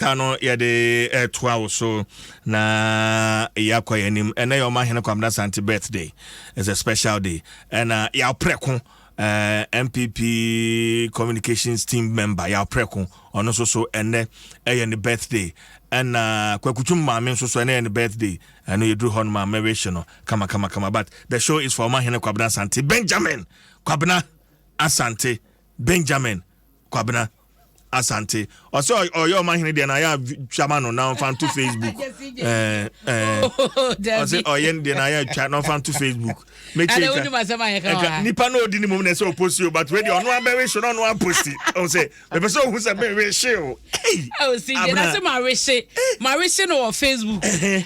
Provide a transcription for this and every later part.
Ta no yɛde ɛtoa wo so na yɛakɔ yɛn anim. Ɛnɛ yɛ Ɔmanhene Kwabena Asante birthday. It's a special day. Ɛna yɛaprɛko NPP communications team member yɛaprɛko, ɔno nso so ɛnɛ ɛyɛ ne birthday. Ɛna Kwakutum maame nso so ɛnɛ yɛ ne birthday. Ɛno yɛduru hɔ no ma mɛwehye no kama kama kama, but the show is for Ɔmanhene Kwabena Asante, Benjamin Kwabena Asante, Benjamin Kwabena Asante. Ɔsɛ ɔyɛ Ɔmanhene deɛ na ayɛ atwa no na ɔmfa nto Facebook. Ɔsɛ ɔyɛ no deɛ na ayɛ atwa na ɔmfa nto Facebook. Nipa na odi ne mom na ɛsɛ ɔpost o, but wei deɛ ɔno abɛwehye na ɔno apost. Ɔn sɛ mepɛ sɛ ɔhu sɛ mewehye o. CJ, na sɛ mawehye, mawehye no wɔ Facebook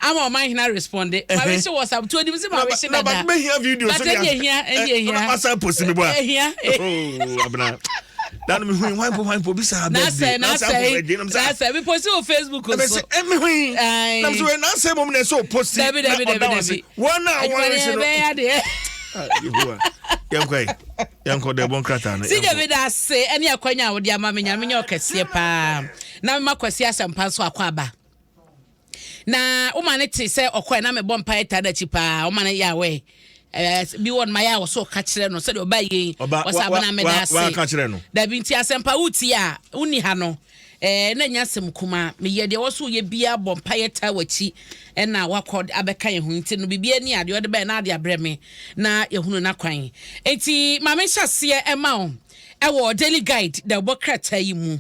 ama Ɔmanhene respond, mawehye WhatsApp to onim sɛ mawehye dada. Na mehia video so. But ɛnyɛ hia, ɛnyɛ hia. Wasan post mi bɔ a. Ɛhia. Oh, Abena, dan mi hui hwan po, hwan po bi saa birthday. Nasɛ nasɛ mi post wɔ Facebook so. Ɛmi hui nam so nasɛ mom na ɛsɛ o post. Dabi, dabi, dabi, dabi. Wɔn a wɔn rehye no bɛyɛ adeɛ. Yehowa, yɛnkɔ yi, yɛnkɔ dɛ bɔ nkrataa no. CJ, mi da ase ɛne akwanya a wɔde ama mi. Nyame nyɛ ɔkɛseɛ paa na mema Kwasi Asɛmpa nso akɔ aba na woma ne te sɛ ɔkɔɛ na mebɔ mpaeɛ taa n'akyi paa. Woma no yɛ awɛ bi wɔ no ma yɛ a wɔso ɔka kyerɛ no sɛdeɛ ɔba yie wɔsɛ Abena, meda ase. Waka kyerɛ no. Dabi, nti Asɛmpa, wotie a wonni ha no, na nya asɛm kuma meyɛ deɛ wɔso yɛ bia bɔ mpaeɛ taa w'akyi ɛna wakɔ abɛka yɛn ho. Nti no biribi ani adeɛ ɔde bɛyɛ na ade abrɛ me na yɛhunu n'akwan. Nti maame hyɛ aseɛ ɛma wo ɛwɔ Daily Guide da ɛbɔ krataa yi mu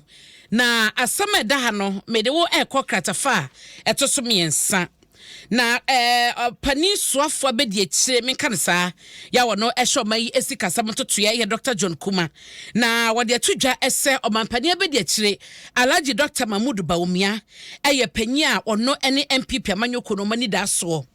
na asɛm a ɛda ha no, mede wo ɛrekɔ kratafa a ɛto so 3 na panin soafoɔ abɛdi akyire, menka no saa, yɛawɔ no ɛhyɛ ɔman yi esi kasam ntotoeɛ yɛ Dr John Kuma na wɔde ato dwa ɛsɛ ɔmampanin abɛdi akyire Alhaji Dr Mahmood Bawumia ɛyɛ panyin a ɔno ne NPP amanyɔkuo no ɔmo ani da soɔ.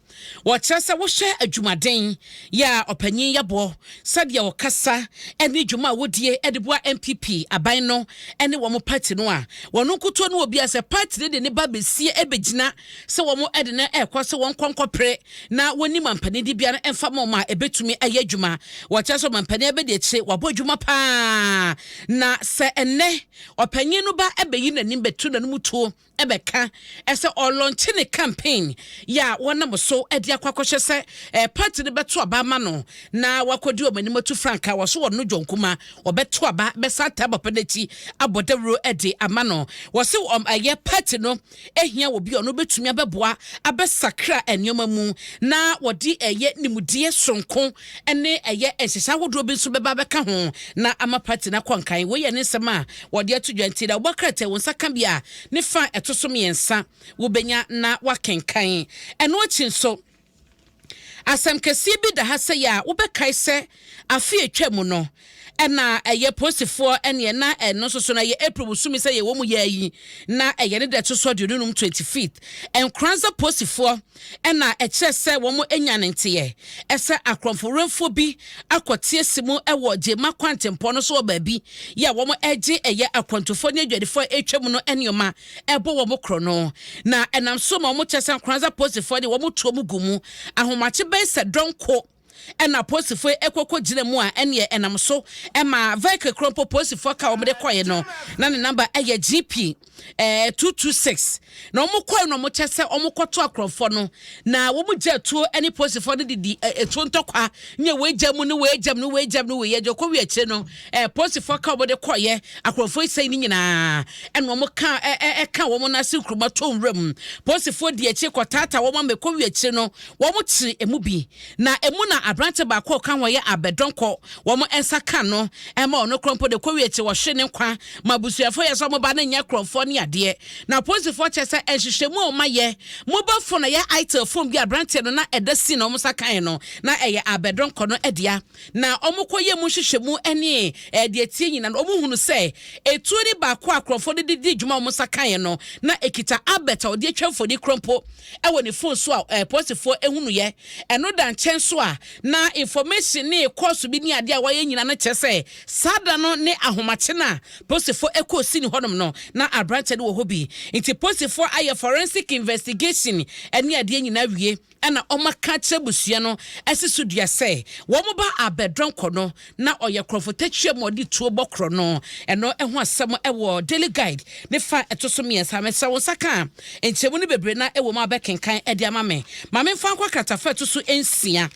Wɔkyerɛ sɛ wohyɛ adwumaden yɛ a ɔpanyin yɛbɔ sɛdeɛ ɔkasa ne dwuma a wodie de boa NPP aban no ne wɔn party no a wɔn nkutuo no wɔ bi a sɛ party no de ne ba bɛsie bɛgyina sɛ wɔn de no ɛrekɔ sɛ wɔn nkɔnkɔpere na wɔni mampanin di bia no mfa ma wɔn a ɛbɛtumi ayɛ adwuma. Wɔkyerɛ sɛ ɔmampanin abɛdi akyire wabɔ adwuma paa na sɛ ɛnɛ ɔpanyin no ba ɛbɛyi n'anim bɛtu n'anim tuo ɛbɛka ɛsɛ ɔlaunch ne campaign yɛ a wɔnam so ɛde akɔ akɔhyɛ sɛ party no bɛto aba ama no na wakɔdi wɔn anim atu frankaa wɔ so. Wɔn no John Kuma wɔbɛto aba bɛsa ata papa n'akyi abɔ dawuro ɛde ama no. Wɔsi wɔn ɛyɛ party no ehia wɔ bi a ɔno bɛtumi abɛboa abɛsakra nneɛma mu na wɔde ɛyɛ nimudeɛ sonko ɛne ɛyɛ nhyehyɛ ahodoɔ bi nso bɛba abɛka ho na ama party no akɔ nkan. Wɔyɛ ne nsɛm a wɔde ato dwa. Nti na wɔbɔ krataa wɔn nsa ka bi a ne fa ɛto so 3 wobɛnya na wakenkan. Ɛno akyi nso, asɛm kɛseɛ bi da ha sɛ yɛ a wobɛkae sɛ afe atwa mu no ɛna ɛyɛ polisifoɔ ɛneɛ na ɛno nso so no ɛyɛ April bosome sɛ yɛwɔ mu yɛ yi na ɛyɛ ne da ɛto so 25, 25th. Nkoranza polisifoɔ ɛna ɛkyerɛ sɛ wɔn anya ne nteɛ ɛsɛ akorɔmfo bi akɔte si mu ɛwɔ Gyema kwantempɔn no so wɔ baabi yɛ a wɔn ɛgye ɛyɛ akwantufoɔ ne adwadifoɔ a atwa mu no nneɛma ɛbɔ wɔn korɔ no na ɛnam so ma wɔn kyerɛ sɛ Nkoranza polisifoɔ de wɔn tuo mu gu mu ahomakye bɛyɛ sɛ dɔnko ɛna polisifoɔ ɛkɔkɔ gyina mu a ɛneɛ ɛnam so ɛma vehicle koro mpo polisifoɔ ka wɔn de kɔɛ no na ne number ɛyɛ GP 226 na wɔn kɔɛ no wɔn kyɛ sɛ wɔn kɔto akorɔfoɔ no na wɔn gye atuo ɛne polisifoɔ no didi etuo ntɔkwa ne wei gya mu ne wei gya mu ne wei gya mu ne wei gya kɔ wi akyire no polisifoɔ ka wɔn de kɔɛ akorɔfoɔ yi sɛn ne nyinaa ɛna wɔn ka ɛ ɛ ɛka wɔn n'ase nkuruma to nwura mu. Polisifoɔ di akyire kɔtaata wɔn ama kɔ wi akyire no wɔn kyerɛ emu bi na emu na aberante baako a ɔka ho yɛ abɛdɔnkɔ wɔn nsa ka no ɛma ɔno korɔ mpo de kɔ wi akyire wɔhwe ne nkwa ma abusuafoɔ yɛ sɛ wɔn ba ne nyɛ korɔmfoɔ ne adeɛ. Na polisifoɔ kyerɛ sɛ nhwehwɛmu a wɔn ayɛ, mobile phone a ɛyɛ Itel phone bi aberanteɛ no na ɛda si na wɔn nsa kan no na ɛyɛ abɛdɔnkɔ no ɛdea na wɔn kɔ yɛ mu nhwehwɛmu ne ɛdeɛ tie nyina no wɔn hunu sɛ etuo ne baako a akorɔmfoɔ no de di dwuma a wɔn nsa kan no na ekita Albert a ɔde atwa mfoni korɔ mpo ɛwɔ ne phone so a polisifoɔ ehunu yɛ. Ɛno da nkyɛn so a Na information ne kɔɔso bi ne adeɛ a wɔayɛ nyina no kyerɛ sɛ saa da no ne ahomakye no a polisifoɔ ɛkɔɔ sini hɔnom no, na aberanteɛ no wɔ hɔ bi. Nti polisifoɔ ayɛ forensic investigation ne adeɛ nyinaa wie, ɛna wɔaka akyerɛ abusua no asi so dua sɛ wɔn ba abɛdɔnkɔ no na ɔyɛ korɔmfo takyia mu a ɔde tuo bɔ korɔ no. Ɛno ho asɛm wɔ Daily Guide ne fa a ɛto so mmiɛnsa. Mesrɛ wo nsa ka nkyɛmu no bebree na ɛwɔ mu a bɛkenkan de ama me. Ma memfa nkɔ kratafa a ɛto so nsia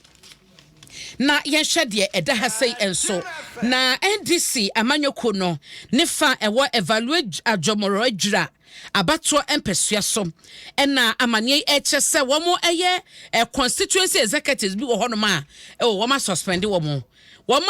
na yɛnhwɛ deɛ ɛda ha sei nso. Na NDC amanyɔkuo no ne fa a ɛwɔ Evaluate Adwomoro Adwira abatoɔ mpɛsoa so ɛna amaneɛ yi ɛkyerɛ sɛ wɔn ɛyɛ constituency executives bi wɔ hɔnom a ɛwɔ wɔn asuspend wɔn wɔn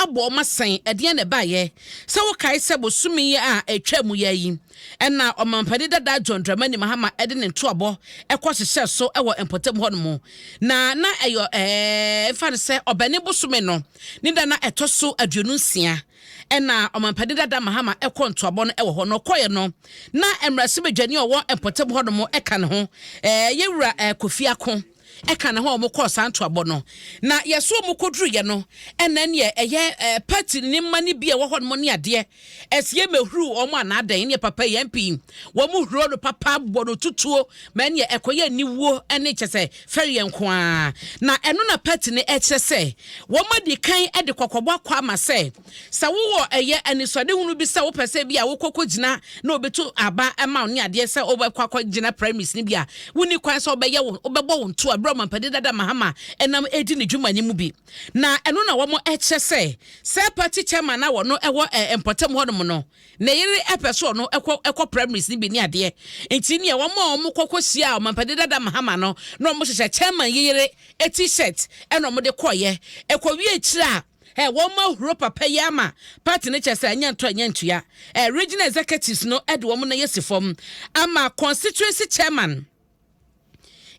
abɔ wɔn asɛn. Ɛdeɛn na ɛbaeɛ? Sɛ wokae sɛ bosome yi a ɛtwa mu yɛ yi ɛna ɔmampanin dada John Dramani Mahama ɛde ne ntoabɔ ɛkɔ hyehyɛ so ɛwɔ mpɔtam hɔnom na ɛyɛ mfa no sɛ ɔbɛne bosome no ne da na ɛtɔ so 26 ɛna ɔmampanin dada Mahama ɛkɔ ntoabɔ no ɛwɔ hɔ no. Ɔkɔɛ no na mmarahyɛbadwani a ɔwɔ mpɔtam hɔnom ɛka ne ho, yɛwura Kofi Ako ɛka ne ho a wɔkɔɔ saa ntoabɔ no. Na yɛso wɔn kɔduruyɛ no, ɛna neɛ ɛyɛ party ne mma no bi a ɛwɔ hɔnom ne adeɛ ɛsɛ yɛ mɛhuru wɔn anaadan ne papa yɛn pii wɔn huro no papa bɔ no tutuo ma ɛneɛ ɛkɔyɛ aniwuo ɛne kyɛ sɛ fɛre yɛn nko ara. Na ɛno na party no ɛkyerɛ sɛ wɔn adi kan ɛde kɔkɔbɔ akɔ ama sɛ wowɔ ɛyɛ anisoadehunu bi sɛ wopɛ sɛ bi a wokɔkɔ gyina na obetu aba ɛma wo ne adeɛ sɛ wobɛkɔ akɔ gyina primaries no bi a, wonni kwan sɛ wobɛyɛ wo wobɛbɔ wo nto a berɛ ɔmampanin dada Mahama ɛnam ɛdi ne dwuma no mu bi. Na ɛno na wɔn ɛkyerɛ sɛ party chairman na wɔno ɛwɔ mpɔtam hɔnom no ne yere ɛpɛ so ɔno ɛkɔ primaries no bi ne adeɛ, nti neɛ wɔn a wɔn kɔkɔ hyia a ɔmampanin dada Mahama no na wɔn hyehyɛ chairman yere t-shirt ɛna wɔn de kɔɔyɛ ɛkɔwie akyire a wɔn ma huro papa yi ama party no kyɛ sɛ ɛnyɛ ntɔ ɛnyɛ ntua. Regional executives no ɛde wɔn nan asi fam ama constituency chairman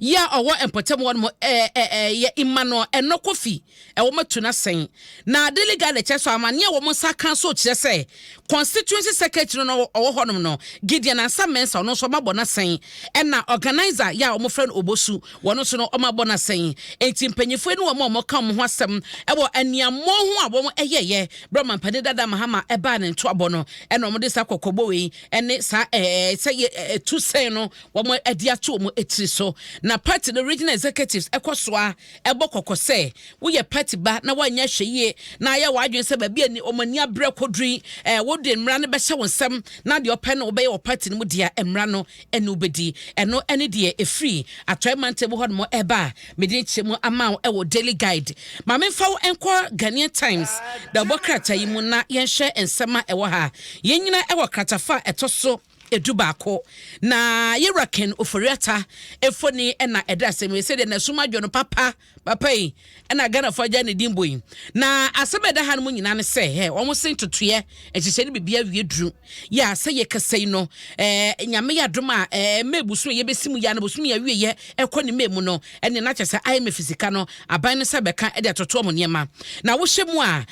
yi a ɔwɔ mpɔtam hɔ nom ɛɛ ɛɛ yɛ Emmanuel Ɛnɔ Kofi ɛwɔ matu n'asɛn. Na Daily Guide kyerɛ so amaneɛ a wɔn nsa ka so kyerɛ sɛ constituency secretary no ɔwɔ hɔnom no, Gideon Ansa Mensah, ɔno nso ɔmabɔ n'asɛn, ɛna organizer yɛ a wɔfrɛ no Obosu, wɔn nso no ɔmabɔ n'asɛn. Eti mpanyinfoɔ ne wɔn a wɔka wɔn ho asɛm ɛwɔ aniammɔ ho a wɔn ɛyɛyɛ bere ɔmampanin dada Mahama ɛbaa ne ntoabɔ no, ɛna wɔn de saa kɔkɔbɔ wei ɛne saa sɛ yɛ ɛtu sɛn no wɔn ɛde ato wɔn etiri so. Na party no regional executives ɛkɔ so a ɛbɔ kɔkɔ sɛ woyɛ party ba na woanyɛ hwɛ yie na ayɛ w'adwene sɛ baabi a wɔn ani abrɛ kɔduru yi wode mmara no bɛhyɛ wɔn nsam na deɛ ɔpɛ no wobɛyɛ wɔ party no mu deɛ, mmara no ɛne wobɛdi. Ɛno ɛne deɛ ɛfiri Atɔe mantam hɔ nom ɛba a mede nkyerɛ mu ama wo ɛwɔ Daily Guide. Ma memfa wo nkɔ Ghanaian Times da ɔbɔ krataa yi mu na yɛnhwɛ nsɛm a ɛwɔ ha. Yɛn nyinaa ɛwɔ kratafa a ɛtɔ so 11 na yɛwura Ken Ofori-Atta efoni ɛna ɛda asɛm yi sɛdeɛ n'asum adwo no papa papa yi ɛna Ghanafoɔ agya ne din bɔ yi. Na asɛm a ɛda ha no mu nyinaa ne sɛ wɔn se ntotoeɛ nhyehyɛ no biribi awie duru yɛ a sɛ yɛ kasa yi no, Nyame yɛ adom a, May bosom a yɛbɛsi mu yɛ a na bosom yɛ awie yɛ ɛkɔ ne May mu no, ɛne na kyerɛ sɛ IMF sika no aban no sɛ bɛka ɛde atoto wɔn nneɛma. Na wohyɛ mu a,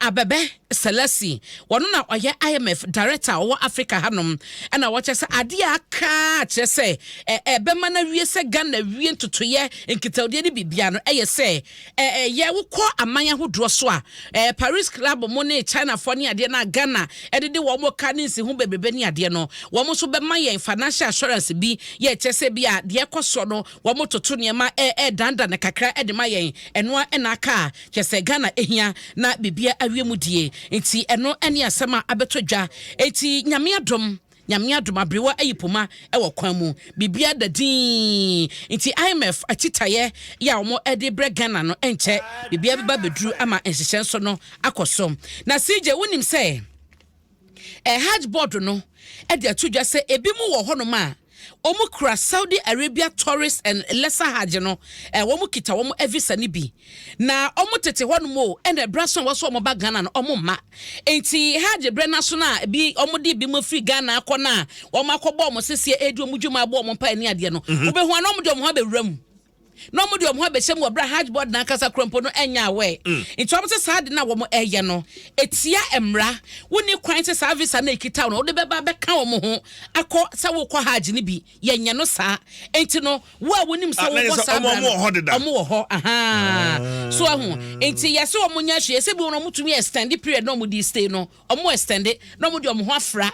Abebe Selassie, wɔno na ɔyɛ IMF director a ɔwɔ Africa hanom, ɛna wɔkyerɛ sɛ adeɛ a aka kyerɛ sɛ ɛbɛma no awie sɛ Ghana wie ntotoyɛ nkitahodie no biribia no ɛyɛ sɛ ɛyɛ wokɔ aman ahodoɔ so a, Paris Club mo ne Chinafoɔ ne adeɛ no a Ghana ɛdede wɔn ka ne nsi ho bebrebe ne adeɛ no, wɔn nso bɛma yɛn financial assurance bi yɛ kyerɛ sɛ bi a deɛ ɛkɔ soɔ no wɔn toto nneɛma ɛɛdanda kakra ɛde ma yɛn. Ɛnoa ɛna aka a kyerɛ sɛ Ghana ehia na biribia awie mu die. Nti ɛno ɛne asɛm a abɛtɔ dwa. Eti Nyame adom, Nyame adom, aberewa ayi poma ɛwɔ kwan mu, biribia da din. Nti IMF akyitaeɛ yɛ a wɔn de brɛ Ghana no, ɛnkyɛ biribia bɛba bɛduru ama nhyehyɛ nso no akɔ so. Na CJ, wonim sɛ Hajj Board no ɛde ato dwa sɛ ebi mu wɔ hɔnom a wɔn kura Saudi Arabia tourist and lesser Hajj no, wɔn kita wɔn visa no bi na wɔn tete hɔnom o, ɛna ɛbra so a wɔso wɔn ba Ghana no wɔn mma. Nti Hajj brɛ n'aso no a bi wɔn de bi mu firi Ghana akɔ no a wɔn akɔbɔ wɔn seseɛ edi wɔn dwuma abɔ wɔn mpa ne adeɛ no, wobɛhu ano wɔn de wɔn ho abɛwura mu. Na wɔn de wɔn ho abɛhyɛ mu wɔ berɛ a Hajj board no ankasa kura mpo no ɛnyɛ aware. Nti wɔn sɛ saa ade no a wɔn ɛyɛ no ɛtia mmara. Wonni kwan sɛ saa visa no a ɛkita wo no wode bɛba abɛka wɔn ho akɔ sɛ wokɔ Hajj no bi. Yɛnyɛ no saa. Nti no wo a wonim sɛ Ah, na yɛ wobɔ sɛ saa ɔmo bra ɔmo no wɔ hɔ deda. ɔmo wɔ hɔ ahaa. So ahu. Nti yɛsɛ wɔn nyɛ hwee. Yɛsɛ bi wɔn wɔn tumi extend period na wɔn de stay no wɔn extend na wɔn de wɔn ho afra.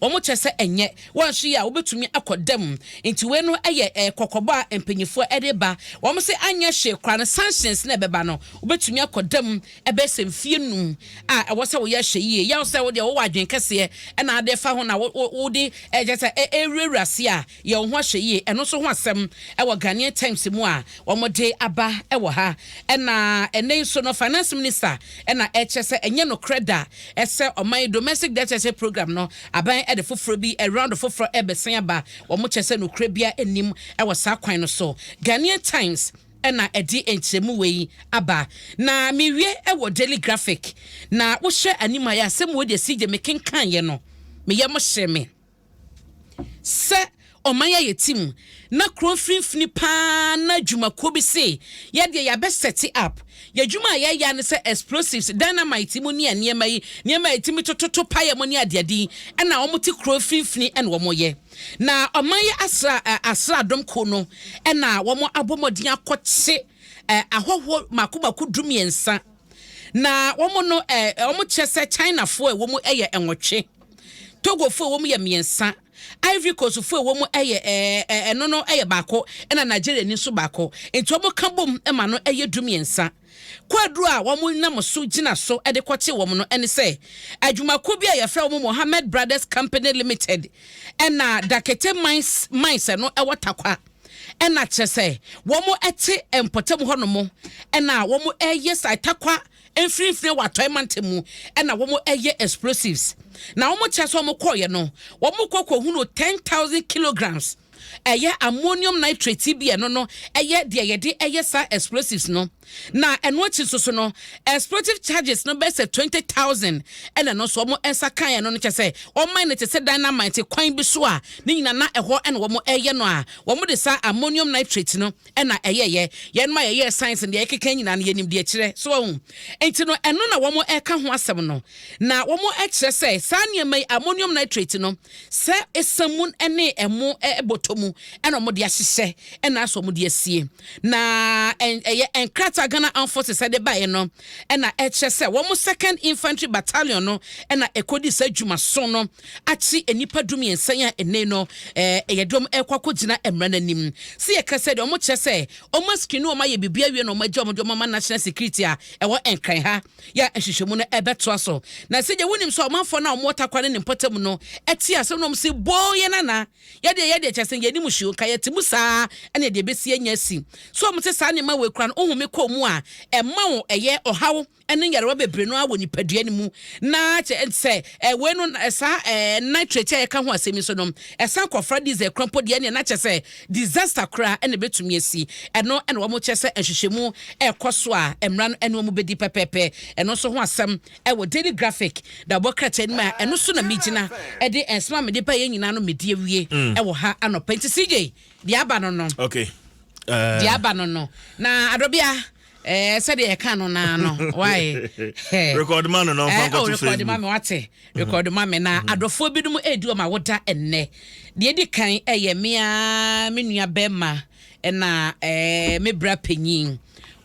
Wɔn kyerɛ sɛ ɛnyɛ wɔn nso yɛ a wobɛtumi akɔ dam. Nti wei no yɛ kɔkɔbɔ a mpanyinfoɔ de ba. Wɔn sɛ anyɛ hwee koraa no sanctions na ɛbɛba no wobɛtumi akɔ dam ɛbɛyɛ sɛ mfie num a ɛwɔ sɛ woyɛ hwɛ yie. Yɛn sɛ wodeɛ wowɔ adwene kɛseɛ ɛna ade fa ho na wode ɛkyɛ sɛ ɛwurawura ase a yɛ wo ho ahwɛ yie. Ɛno nso ho asɛm ɛwɔ Ghanaian Times mu a wɔde aba ɛwɔ ha. Ɛna ɛnɛ yi nso no finance minister ɛna ɛkyerɛ sɛ ɛnyɛ nokorɛ da ɛsɛ ɔman domestic debt exchange program no aban ɛde foforɔ bi round foforɔ ɛbɛsan aba. Wɔn kyerɛ sɛ nokorɛ bia anim ɛwɔ saa kwan no so. Ghanaian Times ɛna ɛde nkyerɛmu wei aba. Na mewie ɛwɔ Daily Graphic na wohyɛ anim a yɛ asɛm wei deɛ si gye mekenkan yɛ no meyɛ mo hyɛ me sɛ ɔman ayɛ tim na kuro mfimfini paa na dwumakuo bi se yɛdeɛ yɛabɛ set up yɛdwuma a yɛyɛ ne sɛ explosives, dynamite mu ne nneɛma yi, nneɛma a yɛtumi tototo paeɛ mu ne adeade, ɛna wɔn te kuro mfimfini ɛna wɔn yɛ. Na ɔman yi asra asraadɔm kuo no ɛna wɔn abɔ mmɔden akɔkye ahɔhoɔ mako mako 13 na wɔn no wɔn kyerɛ sɛ Chinafoɔ a wɔn yɛ 8, Togofoɔ a wɔn yɛ 3, Ivory Coast foɔ a wɔn yɛ ɛɛ ɛno no yɛ 1, ɛna Nigeria ni nso 1. Nti wɔn ka bom ma no yɛ 13. Kwaduro a wɔn nam so gyina so de kɔkye wɔn no ne sɛ adwumakuo bi a yɛfrɛ wɔn Mohammed Brothers Company Limited ɛna Dakete Mines no ɛwɔ Takwa, ɛna kyerɛ sɛ wɔn te mpɔtam hɔnom ɛna wɔn ɛyɛ sa Takwa mfimfini wɔ atɔe mantam mu ɛna wɔn ɛyɛ explosives. Na wɔn kyerɛ sɛ wɔn kɔɔyɛ no wɔn kɔ kɔhunu 10,000 kilograms ɛyɛ ammonium nitrate bi. Ɛno no ɛyɛ deɛ yɛde ɛyɛ saa explosives no. Na ɛno akyi nso so no explosive charges no bɛyɛ sɛ 20,000 ɛna ɛno nso wɔn nsa kan. Ɛno no kyɛ sɛ wɔn no te sɛ dynamite kwan bi so a ne nyinaa na ɛhɔ ɛna wɔn ɛyɛ no a wɔn de saa ammonium nitrate no ɛna ɛyɛyɛ. Yɛn mo a yɛyɛ science deɛ yɛkeka nyinaa no yɛnim deɛ kyerɛ so wɔn. Nti no ɛno na wɔn ɛka ho asɛm no na wɔn ɛkyerɛ sɛ saa nneɛma yi, ammonium nitrate no, sɛ esamu ɛne ɛmo ɛbɔtɔ mu ɛna wɔn de ahyehyɛ ɛna asɔ wɔn de asie. Na ɛyɛ nkrataa Ghana Armed Forces ɛde baeɛ no ɛna ɛkyerɛ sɛ wɔn Second Infantry Battalion no ɛna ɛkɔdi sɛ adwumaso no akyi nnipa 13 yi a ɛnɛ no ɛyɛ dɔm ɛkɔ akɔgyina mmara n'anim si. Yɛka sɛ deɛ wɔn kyerɛ sɛ wɔn asiki no wɔn ayɛ biribi awie na wɔn agya wɔn de wɔn ama national security a ɛwɔ Nkran ha yɛ nhwehwɛmu no ɛbɛtoa so. Na sɛ deɛ wonim sɛ ɔmanfoɔ no a wɔn wɔ Takwa ne ne mpɔtam no ɛte asɛm no wɔn si boo yɛ nana yɛdeɛ kyɛ sɛ yɛnim hwee nka yɛte mu saa ɛna deɛ ɛbɛsi anya asi so. Wɔn te saa nneɛma wɔ ekura no ohun mi kɔn mu a ɛma wo ɛyɛ ɔhaw ɛne nyarewa bebree no wɔ nipadua no mu. Na kyɛ sɛ ɛwei no saa nitrate a yɛka ho asɛm yi so no ɛsan kɔfra diesel kora mpo deɛ ɛne na kyɛ sɛ disaster koraa ɛna ɛbɛtumi asi. Ɛno ɛna wɔn kyɛ sɛ nhwehwɛmu ɛrekɔ so a mmara no ɛne wɔn bɛdi pɛpɛɛpɛ. Ɛno nso ho asɛm ɛwɔ Daily Graphic da bɔ krataa no mu a ɛno so na megyina ɛde nsɛm a mede ba yɛn nyinaa no mede awie ɛwɔ ha anɔpɛ. Nti CJ, deɛ aba no deɛ aba no na adɔbea sɛdeɛ yɛka no naa no wae. Record ma no na ɔmfa nkɔto record ma Facebook. Me wate, record ma me. Na adɔfoɔ binom ɛredi wɔn awoda ɛnnɛ. Deɛ ɛdi kan ɛyɛ mea me nua bɛrima ɛna me bra panyin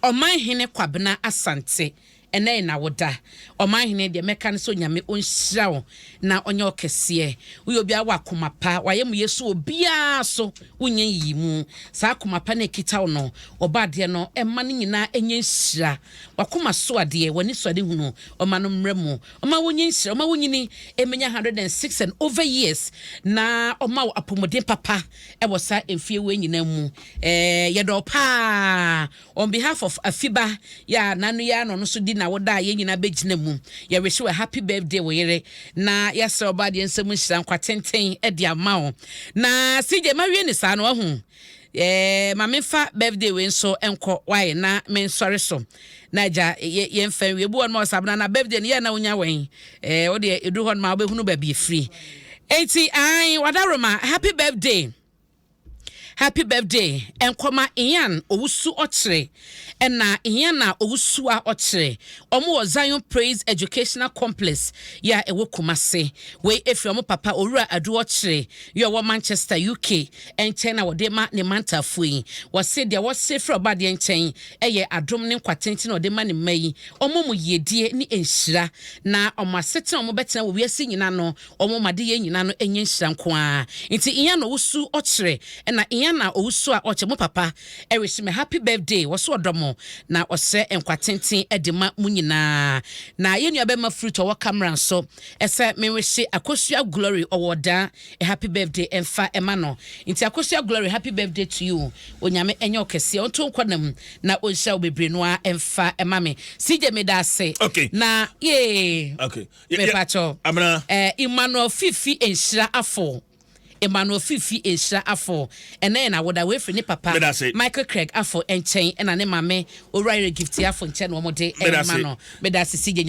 Ɔmanhene Kwabena Asante. Ɛnɛ yɛ n'awoda. Ɔmanhene deɛ mɛka no sɛ Onyame ɔnhyira wo na ɔnyɛ ɔkɛseɛ. Woyɛ obiara wɔ akoma pa wayɛ mu yɛ so obiara so wonyɛ yiyi mu. Saa akoma pa no ɛkita wo no ɔba adeɛ no ɛma no nyinaa ɛnyɛ nhyira. Wakoma so adeɛ w'ani so ade hunu ɔma no mmerɛ mu ɔma wonyɛ nhyira ɔma wonyini ɛmɛnya 106 and over years na ɔma wo apɔmuden papa ɛwɔ saa mfie wei nyinaa mu. Yɛdɔ paa on behalf of Afiba yɛ a nano yɛ ano no so di na woda a yɛn nyinaa bɛgyina mu yɛwish wo a happy birthday wɔ yere na yɛsrɛ ɔba deɛ nsɛm nhyira nkwa tenten de ama wo. Na CJ mawie ne saa no wahu ma memfa birthday wei nso nkɔ wae na mensɔre so na agya yɛmfa nwie bu hɔ no ma ɔsabena na birthday no yɛ na wonya wɛn wodeɛ ɛduru hɔ no ma wobɛhunu baabi ɛfiri. Enti ai wadaroma happy birthday. Happy birthday ɛnkɔma Ian Owusu Ɔkyere ɛna Ian a Owusu a Ɔkyere. Ɔmo wɔ Zion Praise Educational Complex yɛ a ɛwɔ Kumase. Wei efiri ɔmo papa Owura Adu Ɔkyere yɛ ɔwɔ Manchester, UK ɛnkyɛn na wɔde ma ne mantafoɔ yi. Wɔse deɛ wɔse firi ɔbadeɛ nkyɛn ɛyɛ adom ne nkwatenten na ɔde ma ne mma yi. Ɔmo mu yiedie ne nhyira na ɔmo asetena ɔmo bɛtena wɔ wiase nyina no, ɔmo ma de yɛ nyina no ɛnyɛ nhyira nko ara. Nti Ian Owusu Ɔkyere ɛna Ian a Owusu a ɔkyɛ, mo papa ɛresi me happy birthday. Wɔso ɔdɔ mo na ɔsrɛ nkwatenten ɛde ma mo nyinaa. Na yɛn nua bɛma Fruit ɔwɔ camera nso ɛsɛ menwehye Akosua Glory ɔwɔ dan a happy birthday ɛmfa ɛma no. Nti Akosua Glory, happy birthday to you. Onyame ɛnyɛ ɔkɛseɛ, ɔnto nkɔ nam na ɔnhyira wo bebree no a ɛmfa ɛma me. CJ, meda ase. Na yee mepakyɛw. Amena. Emmanuel Fifi Nhyira Afo, Emmanuel Fifi Nhyira Afo, ɛnɛ yɛ n'awoda. Wefiri ne papa Meda ase. Michael Craig Afo nkyɛn ɛna ne maame Owura Yere Gift Afo nkyɛn na wɔn de Meda ɛma ase. no. Meda ase, CJ.